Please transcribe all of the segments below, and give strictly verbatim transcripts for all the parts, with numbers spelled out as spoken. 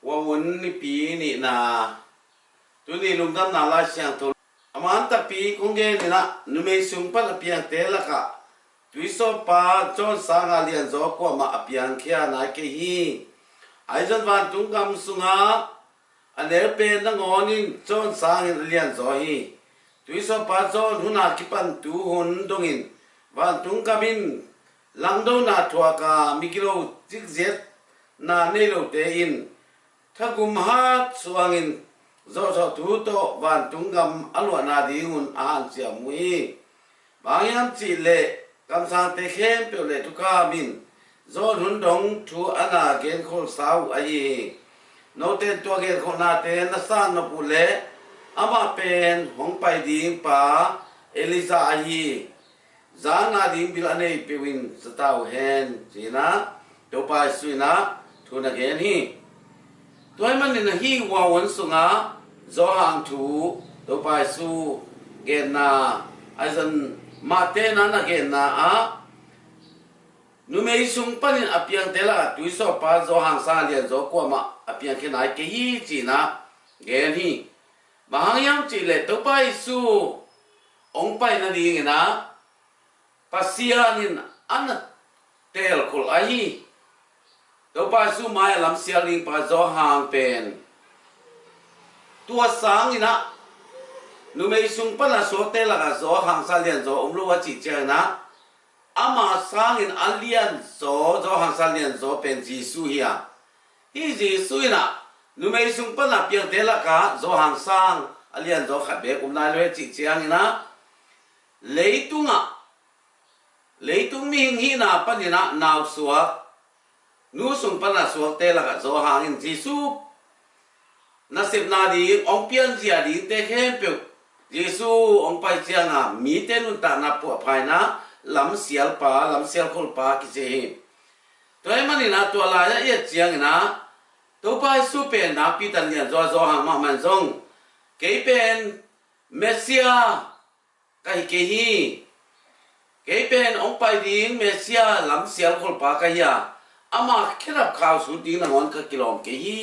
Ua un nipi nihna, tuni lungdamna Lai Siangtho a man takpi kong gen in ah, numei sung pan a piangte lakah tuisawpa John sanga lianzaw kuamah a piangkhia nai kei hi. Ahi zongin vantung gam sungah a neu pen nangawn in John sangin a lianzaw hi. Tuisawpa John hun a kipan tu hun dongin vantung gam in langdona thuak a, migilo cikziatna nei lote in thagum hat suangin zawhthawh thu tawh vantung gam a luahna ding hun a hanciam uh hi. Bang hang hiam cih leh kamsangte khempeuh le thukham in John hun dong thu a na genkholhsa uh ahi hi. Note in tua genkholhnate na san nop uh leh, amah pen hong pai ding pa Elijah ahi hi. Zan nading bil a nei peuh in za ta uh hen, ci-in ah Topa Jesu in ah thu na gen hi. Tua ahih manin ah hih Ua un sungah Johan thu Topa Jesu genna, ahi zongin Mate in ah na genna ah, numei sung panin a piangte lakah tuisawpa Johan sanga lianzaw kuamah a piangkhia nai kei hi, ci-in ah gen hi. Bang hang hiam cih leh Topa Jesu hong pai nadingin ah Pasian in a na teelkholh ahi hi. Topa Jesu mai-ah lamsial ding pa Johan pen, tua sangin ah numei sung pan a suakte lakah Johan sanga lianzaw om lo a cih ciangin ah, ama sangin a lianzaw, Johan sanga lianzaw pen Jesu hi a, hih Jesu in ah numei sung pan a piangte lakah Johan sanga lianzaw khat beek om nai lo hi a cih ciangin ah, leitungah, leitung mihing hihna panin ah nausuak, nu sung pan a suakte lakah Johan in Jesu nasepna ding, hong pianzia dingte khempeuh, Jesu hong pai ciangin mite nuntakna puahpha in ah lamsialpa, lamsialkholhpa kici hi. Tua ahih manin ah tua lai-ah i et ciangin ah, Topa Jesu pen nakpi takin lianzaw a, Johan mahmah in zong, "Kei pen Messiah ka hi kei hi. Kei pen hong pai ding Messiah lamsialkholhpa ka hi a, ama khedap khau sut ding nangawn ka kilawm kei hi,"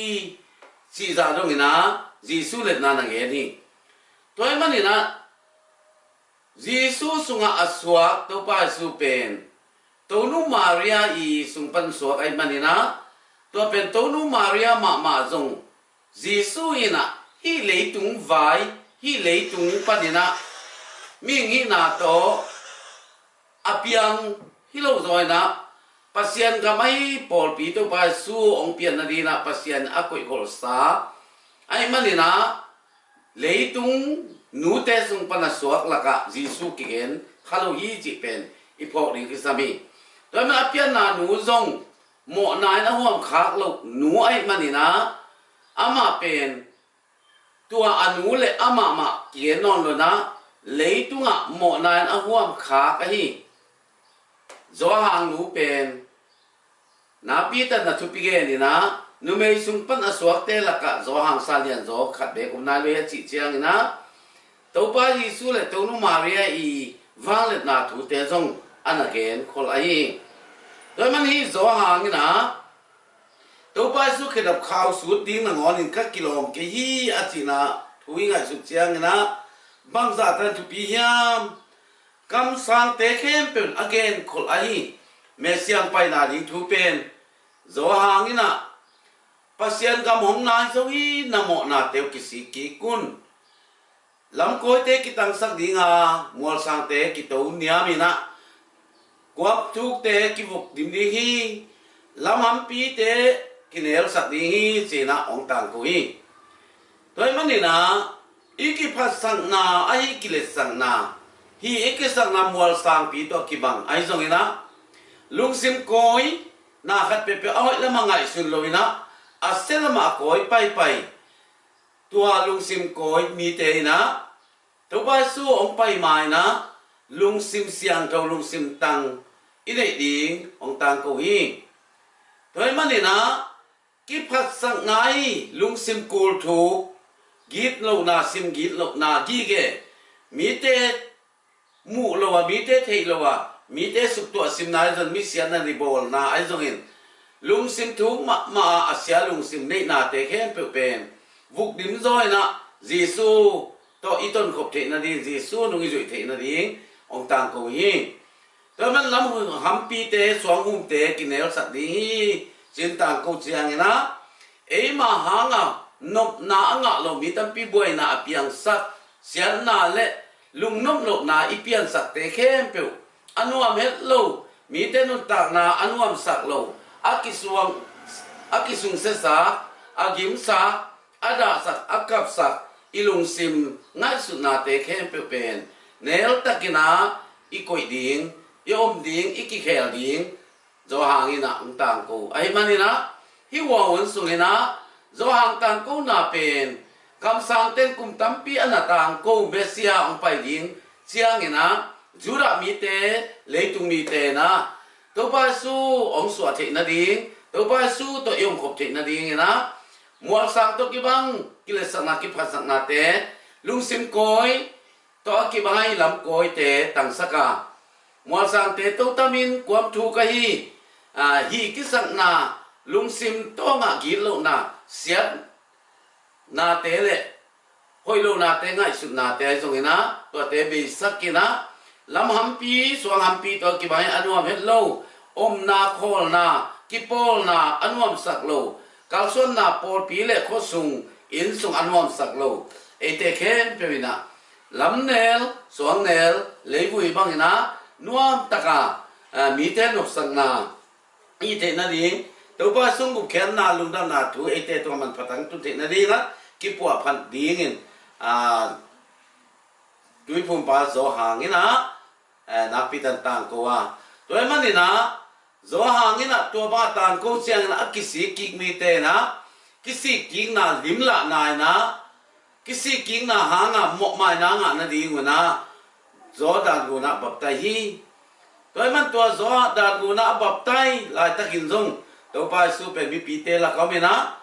cih zah dongin ah Jesu letna na gen hi. Tua ahih manin ah Jesu sungah a suak Topa Jesu pen Tonu Maria i sung pan suak ahih manin ah, tua pen Tonu Maria mahmah zong Jesu in ah hih leitung vai, hih leitung panin ah mihing hihna tawh a piang hi lo zaw in ah, Pasian gam ahi pawlpi Topa Jesu hong pian nadingin ah Pasian a koihkholhsa ahih manin ah, leitung nute sung pan a suak lakah Jesu kigen kha lo hi cih pen i phawk ding kisam hi. Tua ahih manin a pianna nu zong mawhna in a huam khak lo nu ahih manin ah, amah pen tua a nu le amah mah kigen nawn lo in ah, leitungah mawhna in a huam khak ahi Johan nu pen nakpi takin a thupi gen in ah, numei sung pan a suakte lakah Johan sanga lianzaw khat beek om nai lo hi a cih ciangin ah, Topa Jesu le Tonu Maria i vangliatna thute zong a na genkhol ahi hi. Tua ahih manin hih Johan in ah, "Topa Jesu khedap khau sut ding nangawn in ka kilawm kei hi," a cihna thu i ngaihsut ciangin ah, bangzah tan thupi hiam? Kamsangte khempeuh in a genkhol ahi Messiah paina ding thu pen Johan in ah, "Pasian gam hong nai zo hi, na mawhnate uh kisik kik un. Lamkawite kitangsak ding a, mualsangte kito niam in ah, kuapthukte kivuk dim ding hi, lamhampite kinelsak ding hi," ci-in ah hong tangko hi. Tua ahih manin ah, i kiphatsakna ahi kiletsakna, hih i kiphatsakna mualsangpi tawh kibang ahi zongin ah, lungsim kawina khat peuhpeuh a hoih lamah ngaihsun lo in ah, a sia lamah a kawi paipai, tua lungsim kawi mite in ah, Topa Jesu hong pai ma in ah, lungsim siangtho, lungsim tang i neih ding hong tangko hi. Tua ahih manin ah, kiphatsakna i lungsim kulthuk, gitlohna, sim gitlohna, gige, mite muh lo a, mite theih lo a, mite suktuah simna ahi zongin, misiatna, ribawlna ahi zongin, lungsim thuk mahmah a, a sia lungsim neihnate khempeuh pen vuk dim zaw in ah Jesu tawh i tonkhop theih nading, Jesu nung i zuih theih nading hong tangko hi. Tua man lam hampite, suanghumte kineelsak ding hi, ci-in tangko ciangin ah, eima hanga nopna a ngah lo mi tampi buaina a piangsak, siatna le lungnoplohna i piansakte khempeuh, a nuam het lo, mite nuntakna a nuamsak lo, a kisuang, a kisungsiasak, a gimsak, a dahsak, a kapsak i lungsim ngaihsutnate khempeuh pen neeltakin ah i koih ding, i om ding, i kikhel ding Johan in ah hong tangko ahih manin ah, hih Huang Hun sungin ah Johan tangkona pen kamsangte'n kum tampi a na tangko Messiah hong pai ding ciangin ah, Judah mite, leitung mite in ah Topa Jesu hong suah theih nading, Topa Jesu tawh i omkhop theih nadingin ah mualsang tawh kibang kiletsakna, kiphatsaknate, lungsim kawi tawh a kibang a i lam kawite tangsak a, mualsangte totamin kuam thuk ahi, aa, hih kisakna, lungsim tawngah gitlohna, siatnate le hoih lohnate, ngaihsutnate ahi zongin ah, tuate beisakin ah, lam hampi, suang hampi tawh a kibang a nuam het lo, omna, khawlna, kipawlna a nuamsak lo, kalsuanna, pawlpi le khuasung, innsung a nuamsak lo eite khempeuh in ah, lamnel, suangnel, leivui bangin ah nuamtak a, aa, mite nopsakna i theih nading, Topa Jesu gupkhiatna, lungdamna thu eite tungah manpha tak tun theih nading ah kipuahphat dingin, aa, Tuiphumpa Johan in ah, aa, nakpi takin tangko a. Tua ahih manin ah Johan in ah tua bang a tangko ciangin ah a kisik kik mite in ah kisikkikna limlahna in ah, kisikkikna hanga mawhmaina ngah nadingun ah Jordan gun ah baptai hi. Tua ahih man tua Jordan gun ah a baptai laitakin zong Topa Jesu pen mipite lakah om in ah,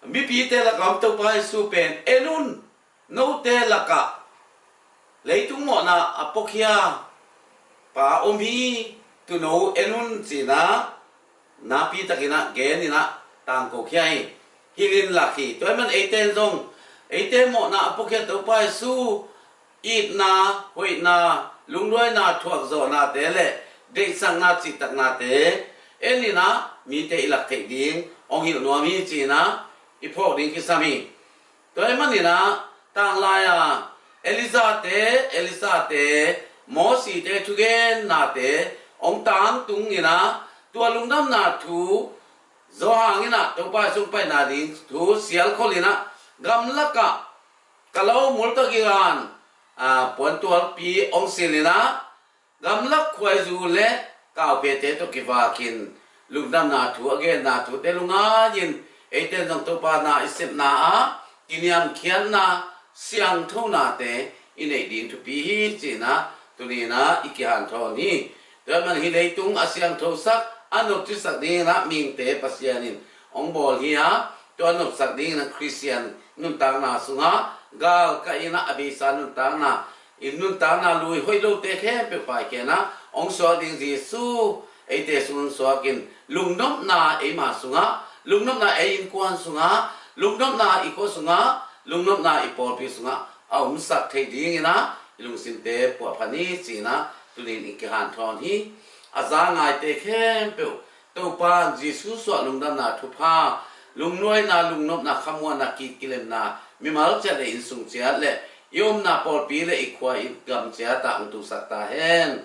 mipite lakah om Topa Jesu pen, "En un, note lakah leitung mawhna a puakhia pa om hi, tuuno en un," ci-in ah nakpi takin ah gen in ah tangko khia hi. Hilh in lak hi. Tua ahih man eite in zong, eite mawhna a puakhia Topa Jesu, itna, hoihna, lungduaina, thuakzawhnate le deihsakna, cihtaknate en in ah mite i lak theih ding hong hilh nuam hi, ci-in ah i phawk ding kisam hi. Tua ahih manin ah tanglai-a Elijah-te, Elisha-te, Moses-te thugennate hong tangtung in ah, tua lungdamna thu, Johan in ah Topa Jesu hong paina ding thu sialkhol in ah, gamlakah Kapernaum multo kigan, aa, puantualpi hong silh in ah, gamlak khuaizu le kaupete tawh kivakin lungdamna thu a genna thute lungngai-in, eite in zong Topa na i sepna ah kiniamkhiatna, siangthonate i neih ding thupi hi, ci-in ah tuni-in ah i kihanthawn hi. Tua ahih man hih leitung a siangthosak, a nopcisak dingin ah mihingte Pasian in hong bawl hi a, tua nopsak dingin ah Khristian nuntakna sungah galkah in ah a beisa nuntakna, i nuntakna lui hoih lote khempeuh paikhia in ah hong suak ding Jesu eite sungah hong suakin, lungnopna eima sungah, lungnopna ei innkuan sungah, lungnopna i khua sungah, lungnopna i pawlpi sungah a omsak theih dingin ah i lungsimte puahphat ni, ci-in ah tuni-in i kihanthawn hi. A za ngaite khempeuh Topa Jesu suah lungdamna thupha, lungnuaina, lungnopna, khamuanna, ki-, kilemna, mimal ciat le innsung ciat le i omna pawlpi le i khua i gam ciat ah hong tungsak ta hen.